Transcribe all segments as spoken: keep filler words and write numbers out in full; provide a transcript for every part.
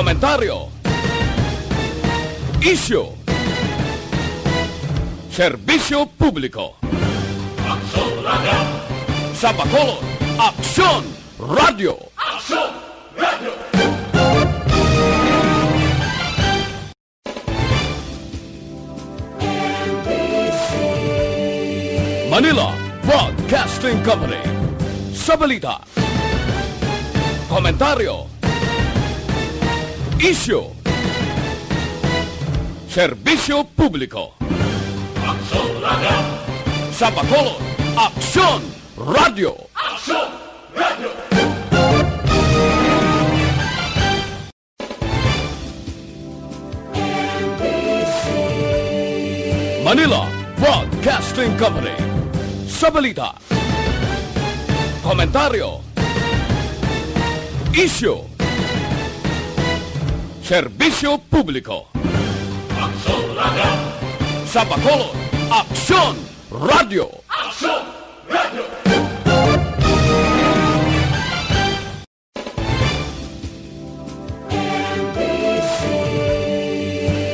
Komentaryo. Isyu. Serbisyo publiko. Aksyon Radio. Sa Bacolod, Aksyon Radio. Aksyon Radio. Manila Broadcasting Company. Sa balita, komentaryo, isyu, serbisyo publiko. Aksyon Radio. Sa Bacolod, Aksyon Radio. Aksyon Radio. Manila Broadcasting Company. Sa balita, komentaryo, isyu, serbisyo publiko. Aksyon Radio. Sa Bacolod, Aksyon Radio. Aksyon Radio.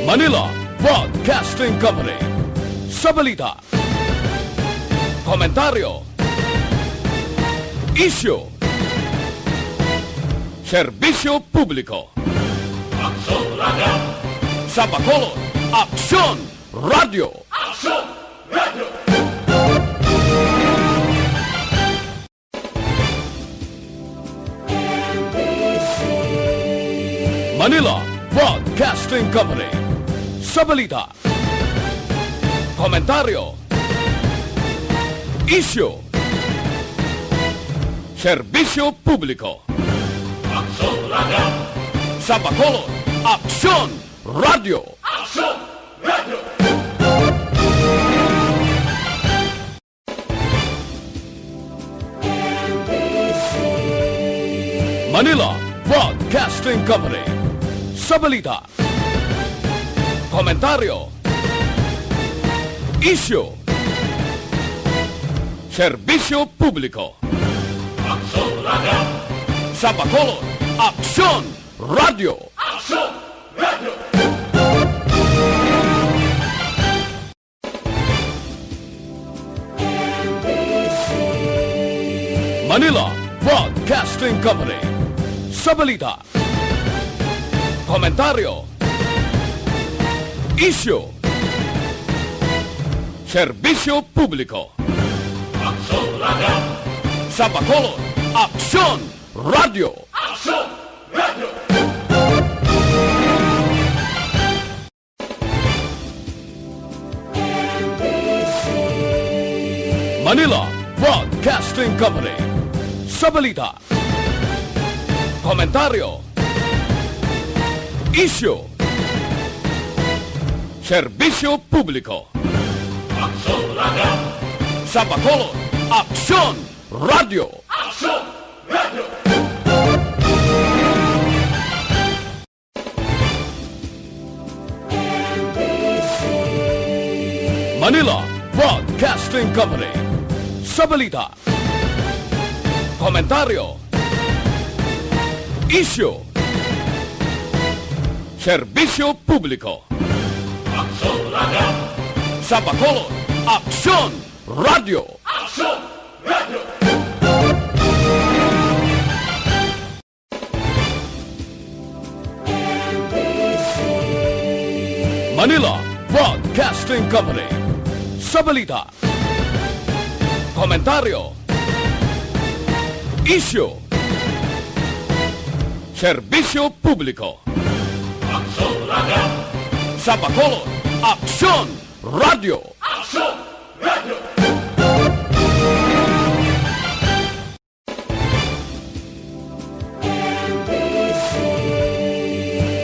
Manila Broadcasting Company. Sa balita, komentaryo, isyu, serbisyo publiko. Aksyon Radio. Sa Bacolod, Aksyon Radio. Aksyon Radio. Manila Broadcasting Company. Sa balita, komentaryo, isyu, serbisyo publiko. Aksyon Radio. Sa Bacolod, Aksyon Radio. Aksyon Radio. Manila Broadcasting Company. Sa balita, komentaryo, isyu, serbisyo publiko. Aksyon Radio. Sa Bacolod, Aksyon Radio. Aksyon Radio. Manila Broadcasting Company. Sa balita, komentaryo, isyu, serbisyo publiko. Aksyon Radio. Sa Bacolod, Aksyon Radio. Aksyon Radio. Manila Broadcasting Company. Sa balita, komentaryo, isyu, serbisyo publiko. Aksyon Radio. Sa Bacolod, Aksyon Radio. Aksyon Radio. Manila Broadcasting Company. Sa balita, komentaryo, isyu, serbisyo publiko. Aksyon Radio. Sa Bacolod, Aksyon Radio. Aksyon Radio. Manila Broadcasting Company. Sa balita, komentaryo, isyu, serbisyo publiko. Aksyon Radio. Sa Bacolod, Aksyon Radio. Aksyon Radio.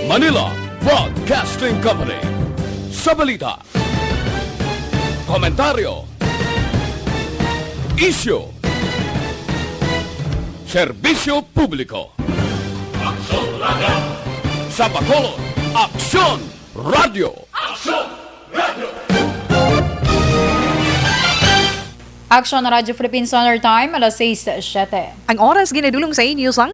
Manila Broadcasting Company. Sa balita, komentaryo, isyu, serbisyo publiko. Aksyon Radio. Sa Bacolod, Aksyon Radio. Aksyon Radio. Aksyon Radio Philippines Standard Time, alas sais siyete. Ang oras ginadulong sa inyo sang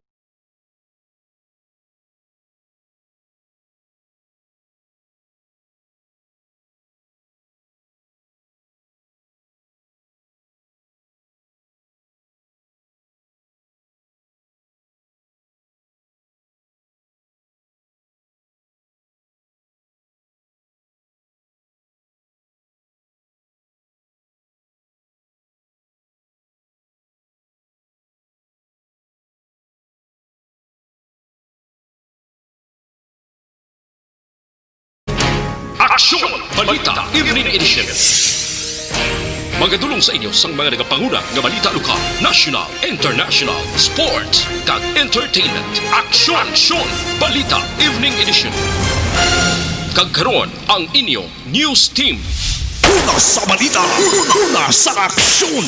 Aksyon! Balita Evening Edition. Magadulong sa inyo sang mga nagapanguna nga balita lokal, national, international, sports, kag entertainment. Aksyon! Aksyon! Balita Evening Edition. Kag karon, ang inyo news team. Una sa balita, una sa aksyon.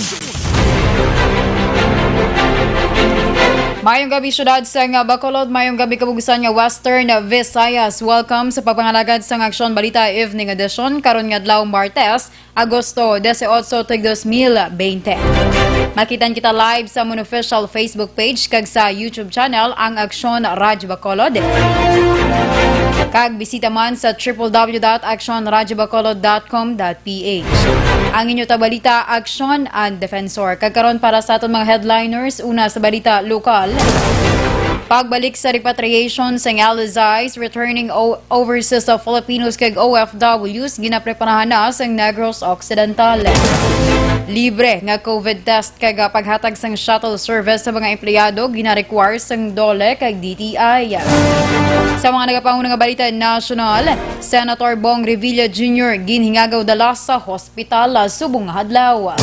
Mayong gabi, syudad sang Bacolod. Mayong gabi, kabugsan nga Western Visayas. Welcome sa pagpangalagad sang Aksyon Balita Evening Edition karon nga adlaw, Martes, Agosto dieciocho, tig dos mil bente. Makitan kita live sa amon official Facebook page kag sa YouTube channel, ang Aksyon Radyo Bacolod. Kag bisita man sa triple W dot aksyon radyo bacolod dot com dot P H. Ang inyo tabalita, Aksyon and Defensor. Kag karon, para sa aton mga headliners, una sa balita lokal. Pagbalik sa repatriation sang L S Is, returning o-, overseas Filipinos kag O F Ws ginapreparahan na sang Negros Occidental. Libre nga COVID test kag paghatag sang shuttle service sa mga empleyado gina-require sang DOLE kag D T I. Sa mga nagapanguna nga balita nasyonal, Senator Bong Revilla Junior ginhingagaw dala sa hospital subong nga adlaw.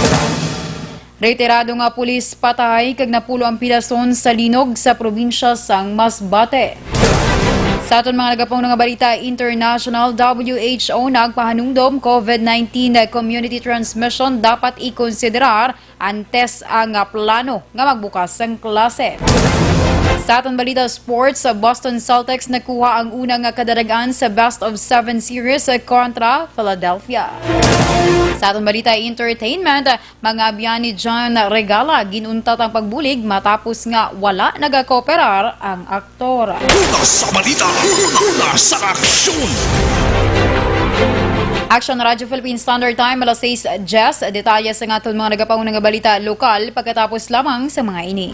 Retirado nga pulis patay kag napulo ang pilason sa linog sa probinsya sang Masbate. Sa aton mga nagapanguna nga balita international, W H O nagpahanumdom, COVID nineteen community transmission dapat ikonsiderar antes ang, ah, plano nga magbukas sang klase. Sa aton balita sports, Boston Celtics nakuha ang una nga kadarag-an sa best of seven series kontra Philadelphia. Sa aton balita entertainment, mga abyan ni John Regala, gin-untat ang pagbulig matapos nga wala nagakooperar ang aktor. Una sa balita, una sa aksyon. Action Radyo Philippine Standard Time, alas sais diyes. Detalye sa aton mga nagapanguna nga balita lokal pagkatapos lamang sa mga ini.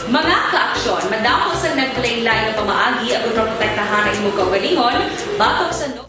Mga kaaksyon, madamo sang naglain-lain nga pamaagi agud maprotektahan ang imong kaugalingon batok sa no-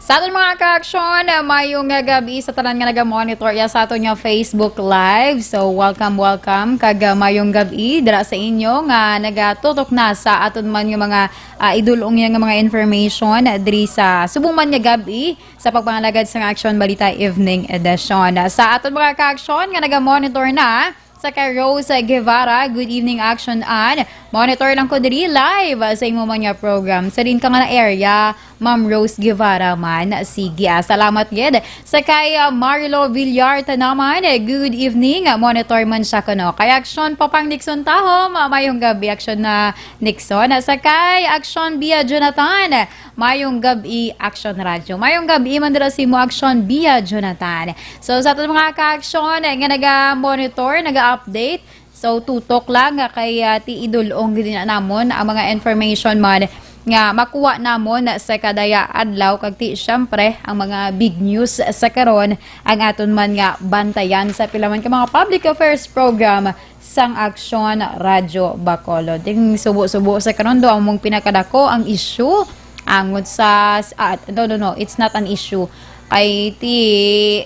Sa aton mga kaaksyon, ah, mayong nga gab-i sa tanan nga naga-monitor ya sa aton nga Facebook Live. So, welcome, welcome, kag, ah, mayong gab-i dira sa inyo nga nagatutok na sa aton man nga mga, ah, idul-ong ya nga mga information diri sa subong man nga gab-i sa pagpangalagad sang Aksyon Balita Evening Edition. Sa aton mga kaaksyon nga naga-monitor na, sa kay Rose Guevara, good evening, Aksyon, and monitor lang ko diri live sa imo man nga program. Sa din ka nga na area, Ma'am Rose Guevara man. Sige, ah, salamat gid. Sa kay, ah, Marilo Villar Tanaman, good evening, ah, monitor man siya kuno. Kay Aksyon Papang Nixon Tahom, ah, mayong gabi, Aksyon na Nixon. Ah, sa kay Aksyon Bia Jonathan, mayong gab-i, Aksyon Radyo. Mayong gab-i man dira sa imo, Aksyon Bia Jonathan. So, sa aton mga ka-aksyon, eh, nga naga-monitor, naga-update, so, tutok lang nga kay, ah, ti idul-ong gid na namon ang mga information man nga makuha namon sa kadaya adlaw, kag ti, syempre, ang mga big news sa karon ang aton man nga bantayan sa pila man ka mga public affairs program sang Aksyon Radyo Bacolod. Ding subo-subo sa karon do, among pinakadako ang issue angot sa, s-, ah, no, no, no, it's not an issue. Kay ti,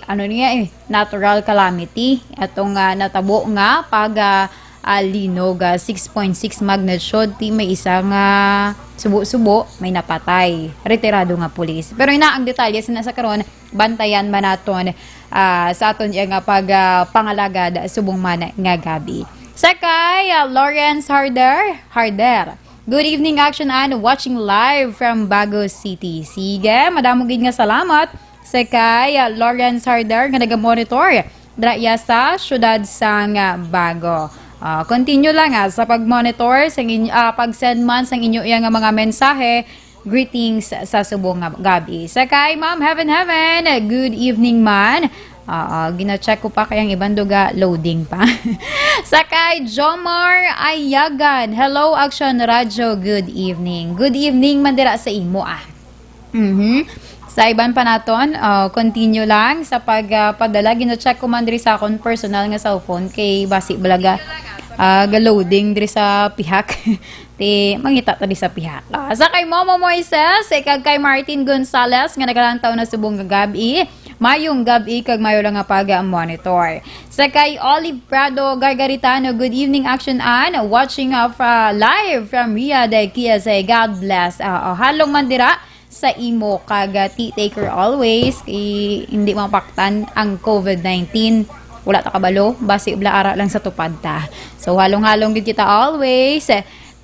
ano niya eh, natural calamity. Atong, ah, natabo nga pag, ah, ah, linog, ah, six point six magnitude, ti may isa nga subo-subo, may napatay. Retirado nga pulis. Pero ina ang detalye sina sa karon, bantayan man naton, ah, sa aton iya nga pag, ah, pangalagad subong man nga gab-i. Sa kay, ah, Lawrence Harder, Harder. Good evening, Action Ann. Watching live from Bago City. Sige, madamo gid nga salamat sa kay, ah, Lawrence Harder nga naga-monitor dra iya sa siyudad sang, ah, Bago. Ah, continue lang, ah, sa pag-monitor, sa inyo, ah, pag-send man sang inyo iya nga mga mensahe, greetings sa subong nga gab-i. Sa kay Ma'am Heaven Heaven, good evening man. Oo, gina-check ko pa kay ang iban duga loading pa. Sa kay Jomar Ayagan, "Hello, Action Radyo, good evening." Good evening man dira sa imo, ah. Mhm. Sa iban pa naton, ah, continue lang sa pag, ah, padala. Gina-check ko man diri sa akon personal nga cellphone kay basi bala ga, ah, ga-loading diri sa pihak. Ti, mangita ta di sa pihak. Ah, sa kay Momo Moises, eh, kag kay Martin Gonzales nga nagalantaw na subong nga gab-i. Mayong gab-i kag mayo lang nga pag-monitor. Sa kay Olive Prado Gargaritano, "Good evening, Action Ann. Watching, uh, fra-, live from Riyadh, K S A. God bless." Ah, oh, halong man dira sa imo kag, uh, tea taker always. Kay hindi mapaktan ang COVID nineteen. Wala ta kabalo, basi bala ara lang sa tupad ta. So, halong-halong gid kita always.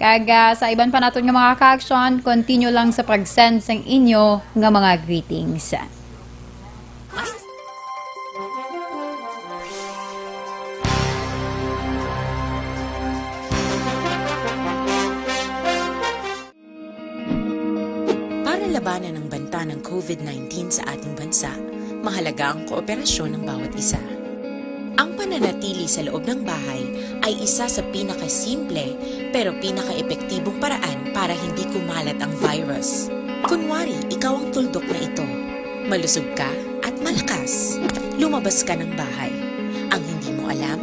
Kag, ah, sa iban pa naton nga mga ka-action, continue lang sa pag-send sang inyo nga mga greetings. Para labanan ang banta ng COVID nineteen sa ating bansa, mahalaga ang kooperasyon ng bawat isa. Ang pananatili sa loob ng bahay ay isa sa pinakasimple pero pinakaepektibong paraan para hindi kumalat ang virus. Kunwari, ikaw ang tuldok na ito. Malusog ka at malakas. Lumabas ka ng bahay. Ang hindi mo alam,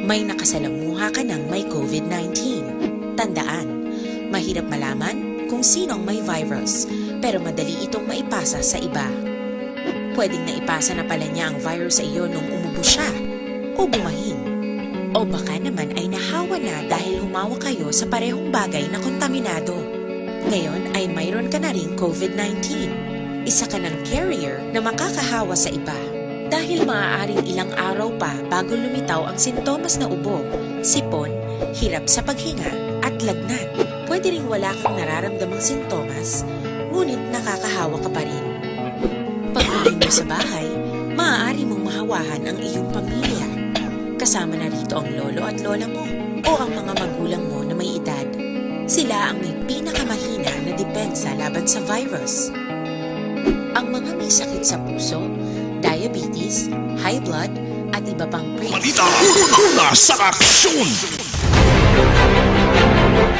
may nakasalamuha ka ng may COVID nineteen. Tandaan, mahirap malaman kung sino ang may virus, pero madali itong maipasa sa iba. Pwedeng naipasa na pala niya ang virus sa iyo nung umubo siya, o bumahin, o baka naman ay nahawa na dahil humawak kayo sa parehong bagay na kontaminado. Ngayon ay mayroon ka na ring COVID nineteen. Isa ka ng carrier na makakahawa sa iba. Dahil maaaring ilang araw pa bago lumitaw ang sintomas na ubo, sipon, hirap sa paghinga, at lagnat. Pwede ring wala kang nararamdamang sintomas, ngunit nakakahawa ka pa rin. Pag-uwi mo sa bahay, maaari mong mahawahan ang iyong pamilya. Kasama na rito ang lolo at lola mo o ang mga magulang mo na may edad. Sila ang may pinakamahina na depensa laban sa virus. Ang mga may sakit sa puso, diabetes, high blood, at iba pang pre- Balita una sa aksyon.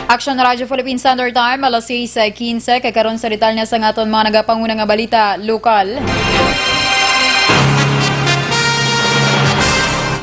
Action Radyo Philippine Standard Time, alas sais quince. Kag karon sa detalye sa nga aton mga nagapanguna nga balita lokal.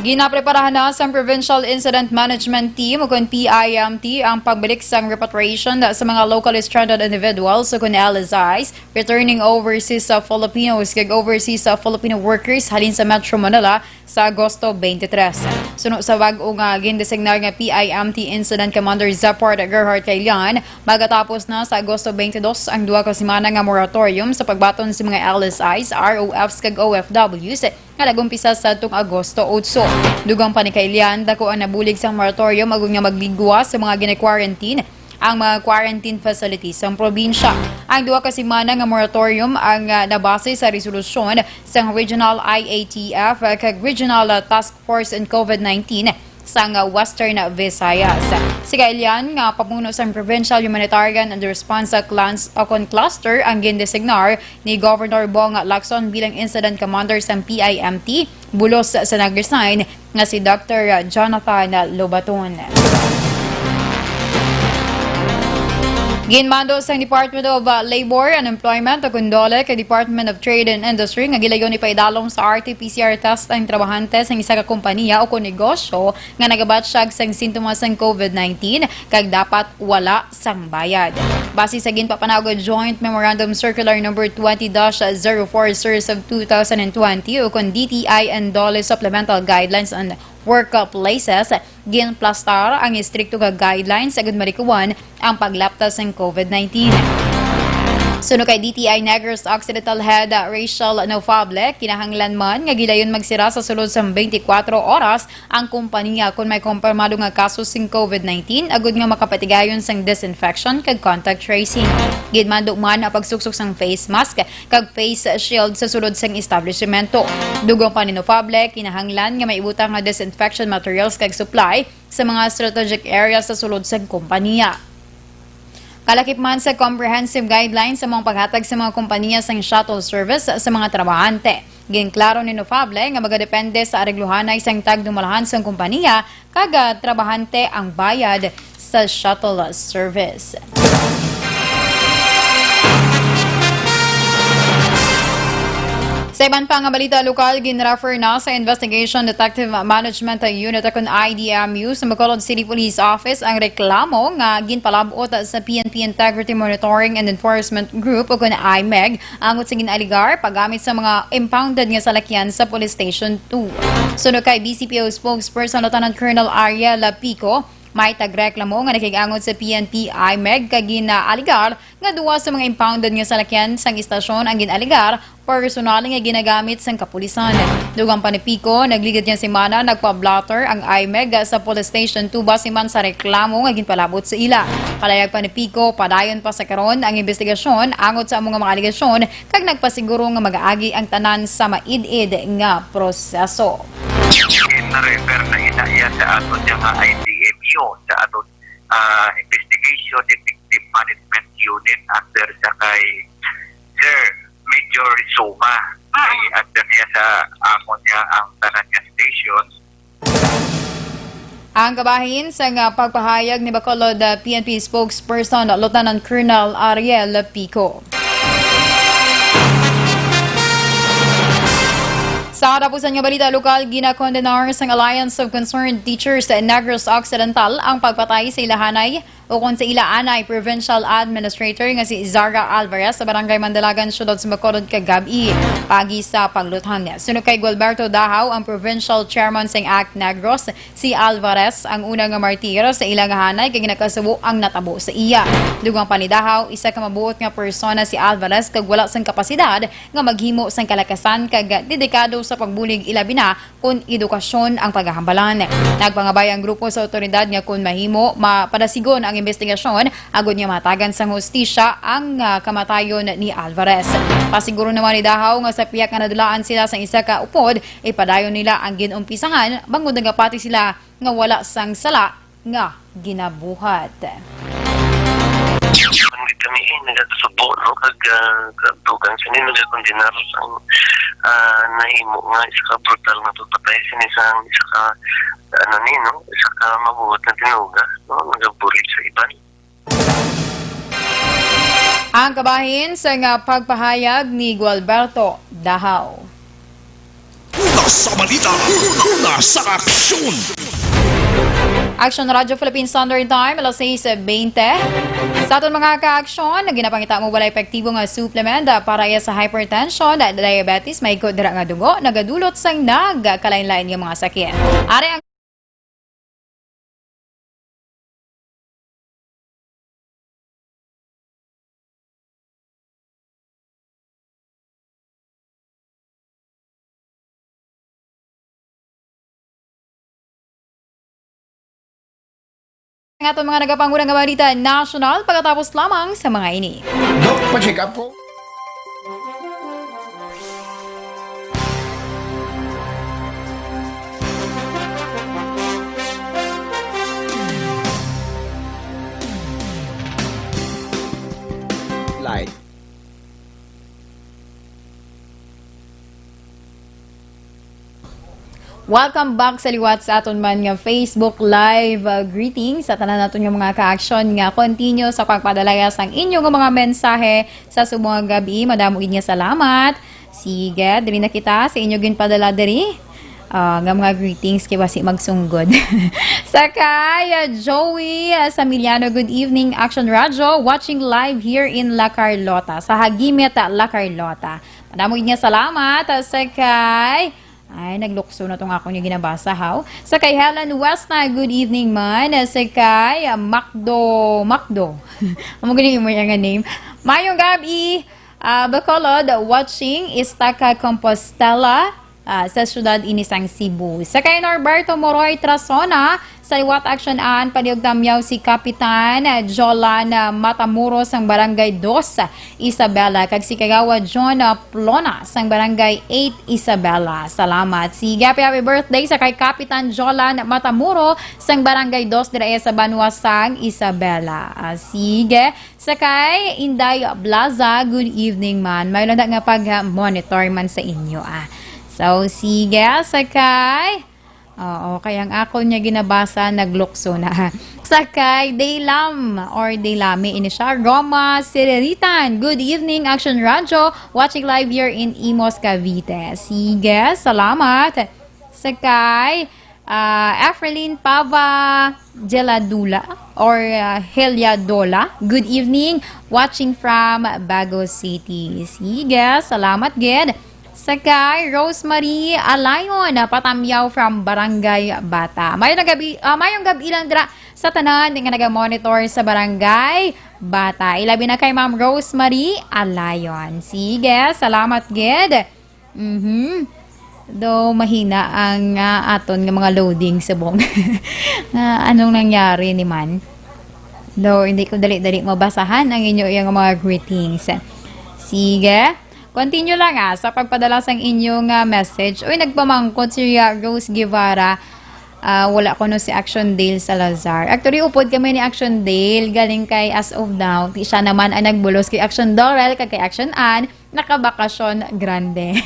Ginapreparahan na sang Provincial Incident Management Team, o kon P I M T, ang pagbalik sang repatriation sa mga locally stranded individuals, o kon L S Is, returning overseas sa Filipinos kag overseas sa Filipino workers halin sa Metro Manila sa Agosto twenty-three. Suno sa bag-o nga gindesignar nga P I M T Incident Commander Zepard Gerhard Caillan, magatapos na sa Agosto twenty-two ang duha ka semana nga moratorium sa pagbaton sa mga L S Is, R O Fs kag O F Ws nga nag-umpisa sa atong Agosto otso. Dugang pa ni Caillan, dako ang nabulig sang moratorium agud nga magligwa sa mga gina-quarantine ang mga quarantine facilities sang probinsya. Ang duha ka semana nga moratorium ang, ah, nabase sa resolusyon sang Regional I A T F kag Regional, ah, Task Force on COVID nineteen sang, ah, Western Visayas. Si Caillan, nga pamuno sang Provincial Humanitarian and Response Clans o kon Cluster, ang gindesignar ni Governor Bong Lacson bilang Incident Commander sang P I M T, bulos sa nag-resign nga si Doctor Jonathan Lobaton. Ginmando sang Department of, uh, Labor and Employment o kon DOLE kag Department of Trade and Industry nga gilayon ipaidalom sa R T P C R test ang trabahante sang isa ka kompanya o kon negosyo nga nagabatyag sang sintomas sang COVID nineteen kag dapat wala sang bayad. Base sa ginpapanawag nga Joint Memorandum Circular Number twenty dash zero four Series of two thousand and twenty o kon D T I and DOLE Supplemental Guidelines on Workplaces, ginplastar ang istrikto nga guidelines agud malikawan ang paglapta sang COVID nineteen. Suno kay D T I Negros Occidental Head Rachel Nofable, kinahanglan man nga gilayon magsira sa sulod sang twenty-four oras ang kompanya kon may kumpirmado nga kaso sing COVID nineteen, agud nga makapatigayon sang disinfection kag contact tracing. Ginmando man ang pagsuksok sang face mask kag face shield sa sulod sang establishmento. Dugang pa ni Nofable, kinahanglan nga may ibutang nga disinfection materials kag supply sa mga strategic areas sa sulod sang kompanya. Kalakip man sa comprehensive guidelines sa mga paghatag sa mga kompanya sang shuttle service sa mga trabahante. Ginklaro ni Nofable nga magadepende sa areglohanay sang tagdumalahan sang kompaniya kag, ah, trabahante ang bayad sa shuttle service. Sa iban pa nga balita lokal, ginrefer na sa Investigation Detective Management Unit o kon I D M U sa Bacolod City Police Office ang reklamo nga ginpalab-ot sa P N P Integrity Monitoring and Enforcement Group o kon I M E G angot sa gin-alegar paggamit sa mga impounded nga salakyan sa Police Station two. Suno kay B C P O spokesperson Lieutenant Colonel Ariel Pico, may tagreklamo nga nakig-angot sa P N P I M E G kag gin-alegar nga duwa sa mga impounded nga salakyan sang istasyon ang gin-alegar personal nga ginagamit sang kapulisan. Dugang pa ni Pico, nagligad nga semana nagpa-blotter ang I M E G sa Police Station two base man sa reklamo nga ginpalabot sa ila. Kalayag pa ni Pico, padayon pa sa karon ang investigasyon angot sa amo nga mga alegasyon kag nagpasiguro nga mag-aagi ang tanan sa maid-id nga proseso. Na-refer na ina iya sa aton nga I D M U, sa aton, ah, Investigation Detective Management Unit under sa kay Sir Major Rizoma. Kay under niya sa amon niya ang tanan nga station. Ang kabahin sang, ah, pagpahayag ni Bacolod, ah, P N P spokesperson Lieutenant Colonel Ariel Pico. Sa katapusan nga balita lokal, ginakondenar sang Alliance of Concerned Teachers sa Negros Occidental ang pagpatay sa ila anay o kon sa ila anay provincial administrator nga si Zara Alvarez sa Barangay Mandalagan, Siyudad sa Bacolod kagab-i. Pagi sa pagluthang niya, suno kay Gualberto Dahaw, ang provincial chairman sang act Negros, si Alvarez ang una nga martir sa ila nga anay kag ginakasubo ang natabo sa iya. Dugang pa ni Dahaw, isa ka mabuot nga persona si Alvarez kag wala sang kapasidad nga maghimo sang kalakasan kag dedikado sa pagbulig, ilabi na kon edukasyon ang pagahambalan. Nagpangabay ang grupo sa awtoridad nga kon mahimo, mapadasigon ang investigasyon agod nga mahatagan sang hustisya ang, ah, kamatayon ni Alvarez. Pasiguro naman ni Dahaw nga sa pihak nga nadulaan sila sang isa ka upod, ipadayon nila ang gin-umpisahan bangod nagapati sila nga wala sang sala nga ginabuhat. Kami, kami, eh, nagasubo, no? Kag, ah, kag dugang sini nagakondenar sang, ah, nahimo nga isa ka brutal nga pagpatay sini sang isa ka, ano ni, no? Isa ka mabuot nga tinuga, no? Nagabulig sa iban. Ang kabahin sa nga pagpahayag ni Gualberto Dahaw. Una sa balita, una sa aksyon. Action Radio Philippine Standard Time, alas sais bente. Sa aton mga kaaksyon, ginapangita mo wala epektibo nga suplement para iya sa hypertension, diabetes, may dira nga dugo, nagadulot sang nagkalain-lain nga mga sakit. Ari ang Ang aton mga nagapanguna nga balita nasyonal pagkatapos lamang sa mga ini. Dok, pa-check up ko. Like. Welcome back sa liwat sa aton man nga Facebook Live, uh, greetings sa tanan naton nga mga ka-action nga continue sa pagpadala sang inyo nga mga mensahe sa subong nga gabi. Madamo gid nga salamat. Sige, diri na kita sa inyo ginpadala diri, ah, nga mga greetings kay basi magsunggod. Sa kay, ah, Joey, ah, Samiliano, good evening, Action Radio. Watching live here in La Carlota. Sa Hagimit, ah, La Carlota. Madamo gid nga salamat, ah, sa kay, ay, naglukso na tong akong yung ginabasa, haw. Sa kay Helen Westa, good evening man. Ah, sa kay, ah, Macdo, Macdo. Amo gani mo nga name. Mayong gabi, ah, Bacolod, watching Estaca Compostela, ah, sa syudad ini sang Cebu. Sa kay Norberto Moroy Trasona, Sa liwat action an paniugtamyaw si Kapitan Jolan Matamuro sang Barangay Dos, Isabela, kag si Kagawad John Plona sang Barangay Eight, Isabela. Salamat. Sige, happy, happy birthday sa kay Kapitan Jolan Matamuro sang Barangay Dos dira sa banwa sang Isabela. Ah, sige. Sa kay Inday Blaza, good evening man. May lang nga pag-monitor man sa inyo, ah. So, sige, sa kay Oo, kay ang akon nga ginabasa naglukso na. Sa kay Daylam or Daylami ini siya, Roma Siriritan. Good evening, Action Radyo. Watching live here in Imus, Cavite. Sige, salamat. Sa kay, ah, Efrelin Pava Geladula or, ah, Heliadola. Good evening. Watching from Bago City. Sige, salamat gid. Sa kay Rosemary Alayon, ah, Patamyaw from Barangay Bata. Mayong gabi, ah, mayong gabi lang dira sa tanan nga naga-monitor sa Barangay Bata. Ilabi na kay Ma'am Rosemary Alayon. Sige, salamat gid. Mhm. Though mahina ang, ah, aton nga mga loading subong. Nga anong nangyari ni man? Though hindi ko dali-dali mabasahan ang inyo iyang mga greetings. Sige. Continue lang, ah, sa pagpadala sang inyo nga message. Uy, nagpamangkot si, ah, Rose Guevara. Ah, wala kuno si Action Dale Salazar. Actually, upod kami ni Action Dale. Galing kay As of Now. Di siya naman ang nagbulos kay Action Dorel kag kay Action Ann. Nakabakasyon grande.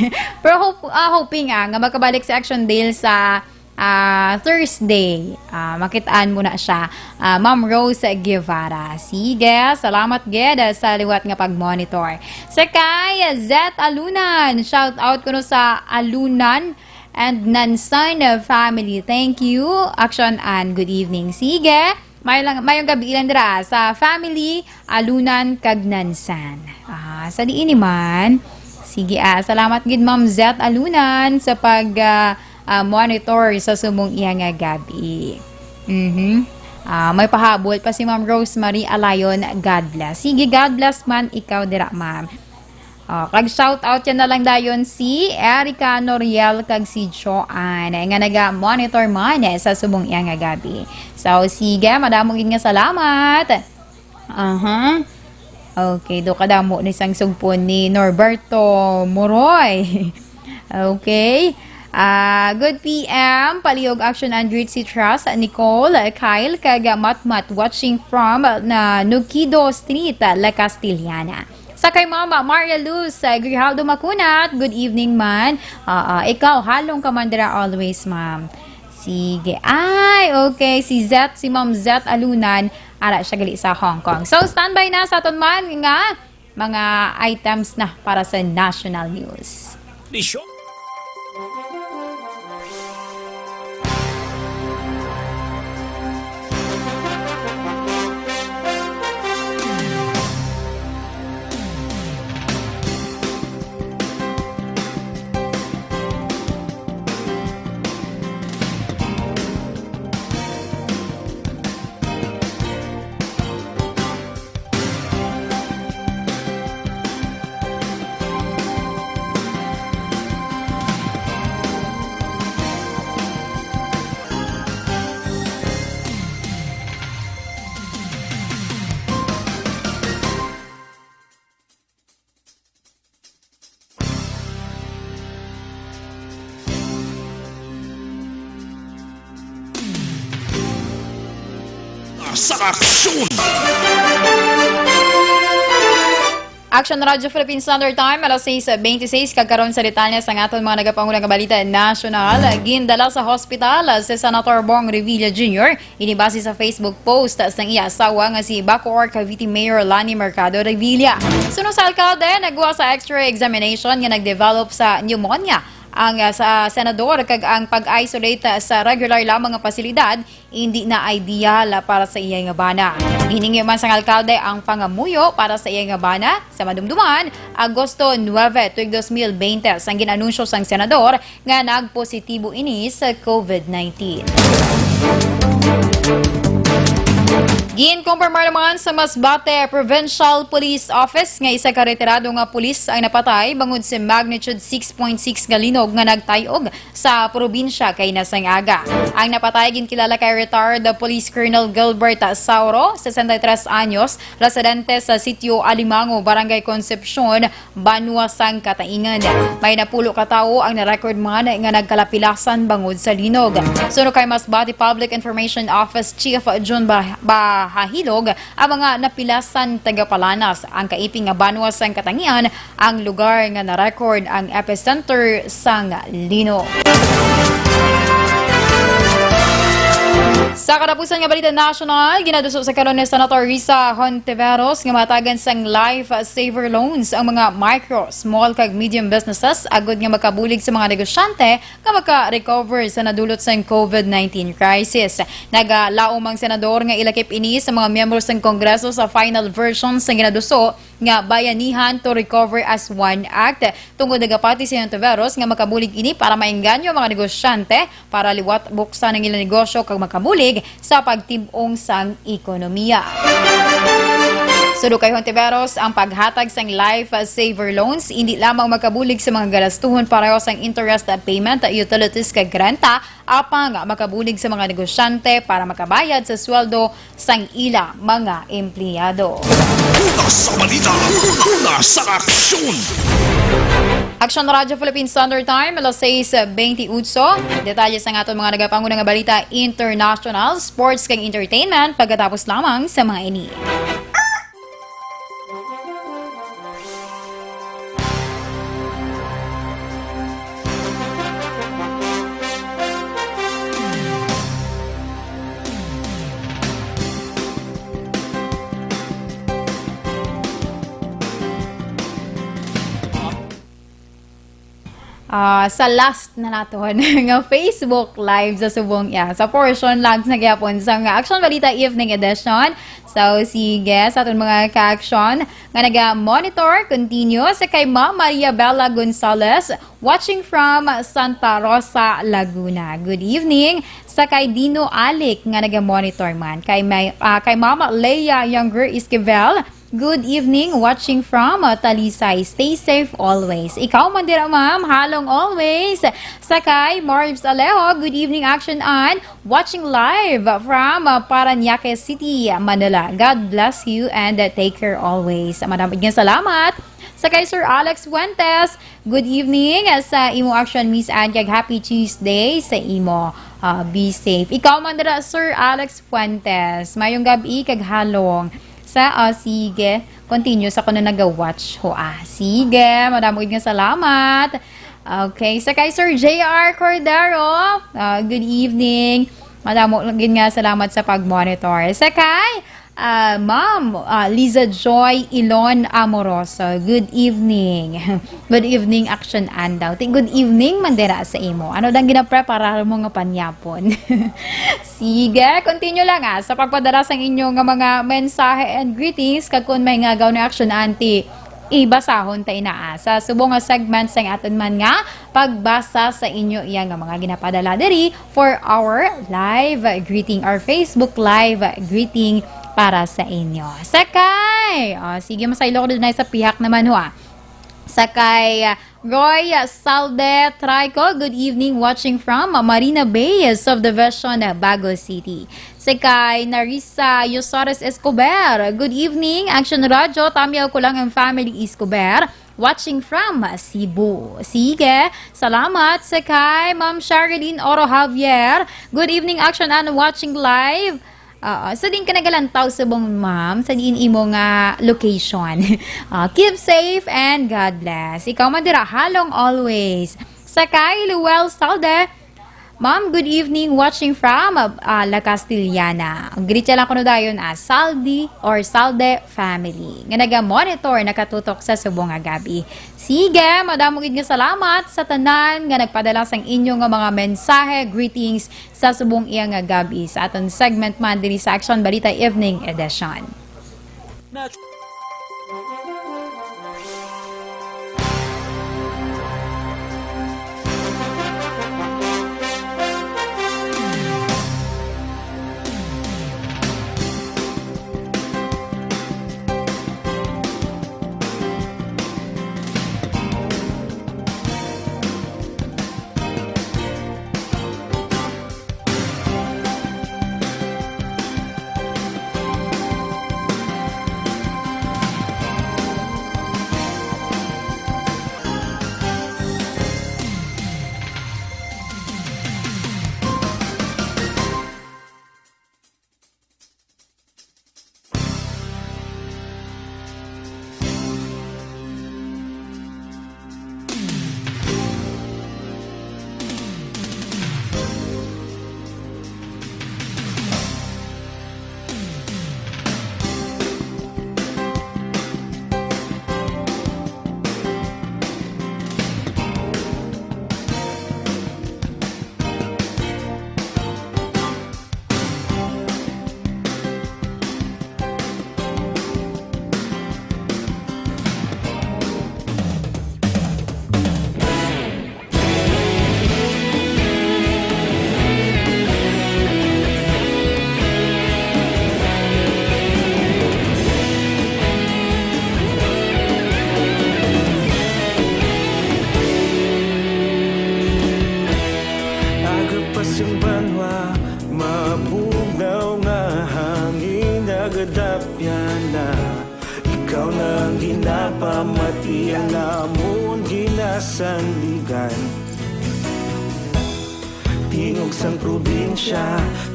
Pero hope, ah, hoping, ah, nga makabalik si Action Dale sa, ah, Thursday. Ah, makitaan mo na siya. Ah, Ma'am Rose Guevara. Sige, salamat gid, ah, sa liwat nga pag-monitor. Sa kay Zet Alunan, shout out kuno sa Alunan and Nansan family. Thank you, Action Ann. Good evening. Sige, may lang, mayong gabi lang dira sa family Alunan kag Nansan. Ah, sa diin ni man. Sige, ah, salamat gid, Ma'am Zet Alunan, sa pag, ah, ah, monitor sa subong iya nga gabi. Mhm. Ah, may pahabol pa si Ma'am Rosemary Alayon. God bless. Sige, God bless man ikaw dira, ma'am. Oh, kag shout out yan na lang dayon si Erica Noriel kag si Joanne nga naga-monitor man, eh, sa subong iya nga gabi. So, sige, madamo gid nga salamat. Aha. Okay, do kadamo ni sang sugpon ni Norberto Moroy. Okay. Ah, good P M, Palihog Action and Greet si Trust, Nicole, Kyle, kag Matmat, watching from na Nukido Street, La Castellana. Sa kay Mama Maria Luz, ah, Grijaldo Macunat, good evening man. Ah, ah, ikaw, halong ka man dira always, ma'am. Sige. Ay, okay. Si Zet, si Ma'am Zet Alunan, ara siya gali sa Hong Kong. So, standby na sa aton man nga mga items na para sa national news. Sa aksyon! Action Radyo Philippine Standard Time, alas sais bente sais, kag karon sa detalye sang aton mga nagapangulang nga balita nasyonal. Gindala sa hospital si Senator Bong Revilla Junior, ini base sa Facebook post sang iya asawa nga si Bacoor Cavite Mayor Lani Mercado Revilla. Suno sa alkalde, nagwa sa X-ray examination nga nag-develop sa pneumonia ang, ah, sa senador, kag ang pag-isolate sa regular lamang nga pasilidad hindi na ideal para sa iya nga bana. Hiningi man sang alkalde ang pangamuyo para sa iya nga bana sa madumduman, Agosto nuebe, tuig dos mil bente, sang gin-anunsyo sang senador nga nagpositibo ini sa COVID nineteen. Ginkumpirmar naman sa Masbate Provincial Police Office nga isa ka retirado nga pulis ang napatay bangod sa magnitude six point six nga linog nga nagtay-og sa probinsya kay nasang aga. Ang napatay ginkilala kay retired Police Colonel Gilbert Sauro, sesenta y tres anyos, residente sa Sitio Alimango, Barangay Concepcion, Banwa sang Kataingan. May napulo ka tawo ang na-record man nga nagkalapilasan bangod sa linog. Suno kay Masbate Public Information Office Chief Jun Bah-, Bahahilog, ang mga napilasan tagapalanas ang kaiping nga banwa sang Katangian, ang lugar nga na-record ang epicenter sang linog. Sa katapusan nga balita nasyonal, ginaduso sa karon ni Senator Risa Hontiveros nga matagan sang life saver loans ang mga micro, small kag medium businesses agod nga makabulig sa mga negosyante nga maka-recover sa nadulot sang covid nineteen crisis. Nagalaom ang senador nga ilakip ini sa mga miyembro sang Kongreso sa final version sang ginaduso nga Bayanihan to Recover as One Act, tungod nagapati si Hontiveros nga makabulig ini para maengganyo ang mga negosyante para liwat buksan ang ilang negosyo kag makabulig sa pagtib-ong sang ekonomiya. Suno kay Hontiveros, ang paghatag sang life saver loans indi lamang makabulig sa mga galastuhon pareho sang interest payment, utilities kag renta, apang makabulig sa mga negosyante para makabayad sa sweldo sang ila mga empleyado. Una sa balita, una sa aksyon. Aksyon Radyo Philippine Standard Time, alas sais bentiocho. Detalye sa aton mga nagapanguna nga balita, international, sports, kag entertainment pagkatapos lamang sa mga ini. Ah, sa last na naton nga Facebook Live sa subong iya, sa portion lang sa gyapon sa nga Aksyon Balita Evening Edition. So, sige, sa aton mga ka-aksyon nga naga-monitor, continue sa kay Ma'am Maria Bella Gonzalez, watching from Santa Rosa, Laguna. Good evening. Sa kay Dino Alic nga naga-monitor man. Kay may, ah, kay Ma'am Leia Younger Esquivel, good evening, watching from, uh, Talisay. Stay safe always. Ikaw man dira, ma'am, halong always. Sa kay Marbs Alejo, good evening, Action An. Watching live from, uh, Parañaque City, Manila. God bless you and, uh, take care always. Madamo gid nga salamat. Sa kay Sir Alex Fuentes, good evening, uh, sa imo, Action Miss Ann, kag happy Tuesday sa imo. Uh, be safe. Ikaw man dira, Sir Alex Fuentes. Mayong gab-i kag halong. Sa, ah, sige. Continuous ako na naga-watch ho, ah. Sige, madamo gid nga salamat. Okay, sa kay Sir J R Cordero, ah, good evening. Madamo gid nga salamat sa pag-monitor. Sa kay, ah, Ma'am, ah, Liza Joy Ilon Amoroso, good evening. Good evening, Action Ann daw. Ti, good evening man dira sa imo. Ano dang ginapreparar mo nga panyapon? Sige, continue lang, ah, sa pagpadala sang inyo nga mga mensahe and greetings, kag kun may nga agaw ni Action Ann, ti ibasahon ta ina, ah, sa subong nga segment sang aton man nga pagbasa sa inyo iya nga mga ginapadala diri for our live greeting or Facebook live greeting para sa inyo. Sakay! O, sige, masaylo ko dun sa pihak naman ho, ah. Sa kay, ah, Roy Salde Trico, good evening, watching from Marina Bay Subdivision, Bago City. Sa kay Narisa Yosores Escobar, good evening, Action Radyo, tamiaw ko lang ang family Escobar, watching from Cebu. Sige, salamat. Sa kay Ma'am Sherilyn Oro Javier, good evening, Action Ann, watching live. Oo. So, diin ka nagalantaw subong, ma'am? Sa diin imo nga location? Ah, keep safe and God bless. Ikaw man dira, halong always. Sa kay Luel Salde, ma'am, good evening. Watching from, ah, La Castellana. Greet lang kuno dayon, ah, Saldi or Salde family nga naga-monitor, nakatutok sa subong nga gab-i. Sige, madamo gid nga salamat sa tanan nga nagpadala sang inyo nga mga mensahe, greetings, sa subong iya nga gab-i sa aton segment man diri sa Action Balita Evening Edition. Philadelphia na, ikaw na ang ginapamati, ang amon ginasandigan. Tingog sang probinsya,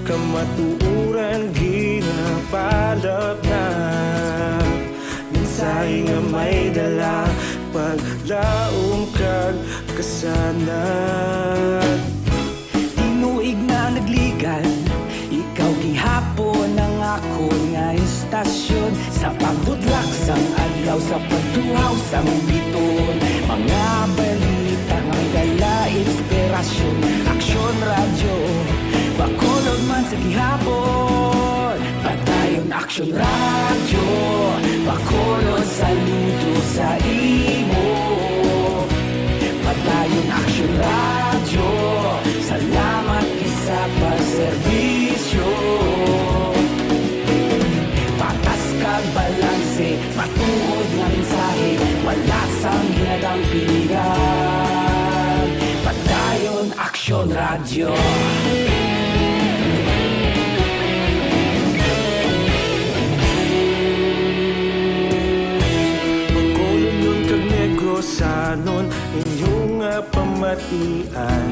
kamatuoran ginapalapnag. Mensahe nga may dala, paglaom kag kasanag. Tinuig na nagligan, ikaw gihapon ang akon nga istasyon. Sa pagbudlak sang adlaw, sa pagtuhaw sang biton, mga balita nga may dala inspirasyon. Aksyon Radyo, Bacolod man sa gihapon. Padayon Aksyon Radyo, Bacolod, saludo sa imo. Padayon Aksyon Radyo, salamat gid sa pagserbisyo. Patas kag balanse, matuod nga mensahe, wala sang ginadampingan. Padayon Aksyon Radyo. Bacolodnon kag Negrosanon, inyo nga pamatian.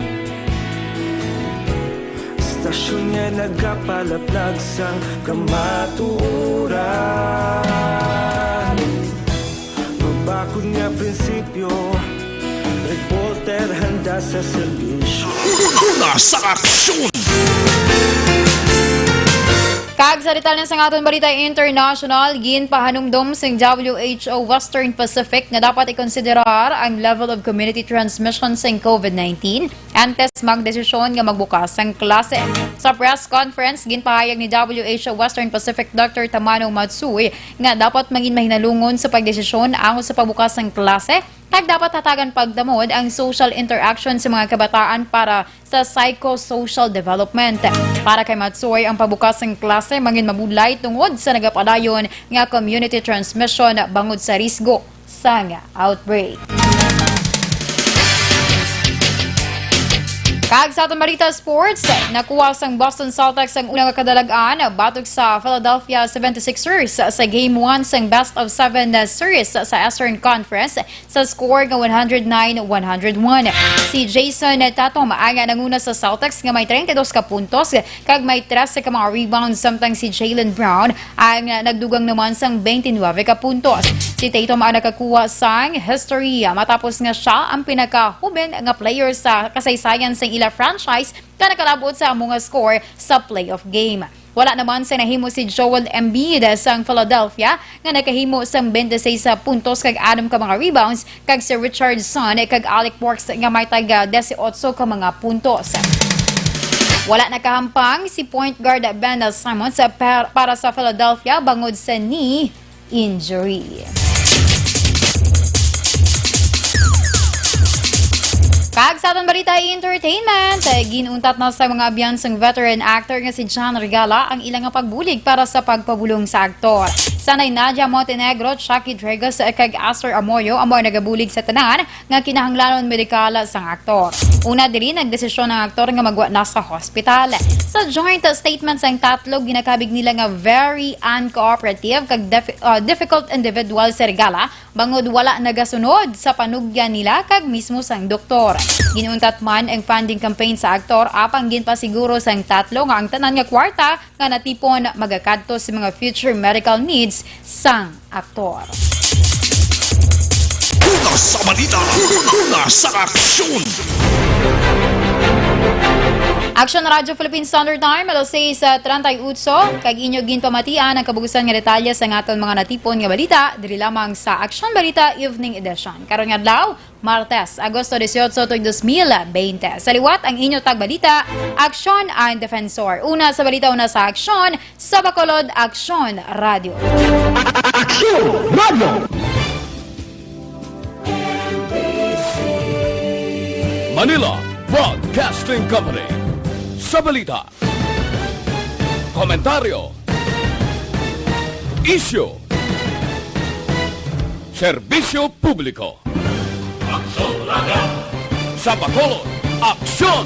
Istasyon nga nagapalaplag sang kamatuoran. Mabakod nga prinsipyo, reporter handa sa serbisyo. Una sa aksyon! Kag sa detalye sang aton balita international, ginpahanumdom sang W H O Western Pacific nga dapat ikonsiderar ang level of community transmission sang COVID nineteen antes magdesisyon nga magbukas ang klase. Sa press conference, ginpahayag ni W H O Western Pacific Doctor Tamano Matsui nga dapat mangin mahinalungon sa pagdesisyon ango sa pagbukas sang klase, kag dapat hatagan pagdamod ang social interaction sa mga kabataan para sa psychosocial development. Para kay Matsui, ang pagbukas sang klase mangin mabudlay tungod sa nagapadayon nga community transmission bangod sa risgo sang outbreak. Kag sa aton balita sports, nakuha sang Boston Celtics ang una nga kadalag-an batok sa Philadelphia seventy-sixers sa Game one sang Best of Seven Series sa Eastern Conference sa score nga one hundred nine one hundred one. Si Jayson Tatum ang nanguna sa Celtics nga may treinta y dos ka puntos kag may trese ka mga rebounds, samtang si Jaylen Brown ang nagdugang naman sang twenty-nine ka puntos. Si Tatum ang nakakuha sang history matapos nga sia ang pinakahuben nga player sa kasaysayan sang ila franchise nga nakalab-ot sa amo nga score sa playoff game. Wala naman sa nahimo si Joel Embiid sang Philadelphia nga nakahimo sang twenty-six puntos kag anom ka mga rebounds, kag si Richardson kag Alec Burks nga may taga dieciocho ka mga puntos. Wala nakahampang si point guard Ben Simmons per-, para sa Philadelphia bangod sa knee injury. Kag sa aton balita entertainment, eh, gin-untat na sa mga abyan sang veteran actor nga si John Regala ang ila nga pagbulig para sa pagpabulong sa aktor. Sanay Nadia Montenegro, Chucky Dragos, eh, kag Aster Amoyo amo ang nagabulig sa tanan nga kinahanglanon medikal sang aktor. Una diri, nagdesisyon ang aktor nga magwa na sa hospital. Sa joint statement sang tatlo, ginakabig nila nga very uncooperative kag dif-, ah, difficult individual si Regala bangod wala nagasunod sa panugyan nila kag mismo sang doktor. Ginuntat man ang funding campaign sa aktor, apang ginpasiguro sang tatlo nga ang tanan nga kwarta nga natipon magakadto sa mga future medical needs sang aktor. Una sa balita, una sa aksyon. Aksyon Radyo Philippine Standard Time, alas sais treinta y ocho, kag inyo ginpamatian ang kabugusan nga detalye sa aton mga natipon nga balita, diri lamang sa Aksyon Balita Evening Edition. Karong adlaw, Martes, Agosto dieciocho, tuig dos mil veinte. Sa liwat, ang inyo tagbalita, Aksyon ang Defensor. Una sa balita, una sa aksyon, sa Bacolod, Aksyon Radio. Aksyon Radio! Manila Broadcasting Company. Sa balita, komentaryo, isyu, serbisyo publiko. Aksyon Radio. Sa Bacolod, Aksyon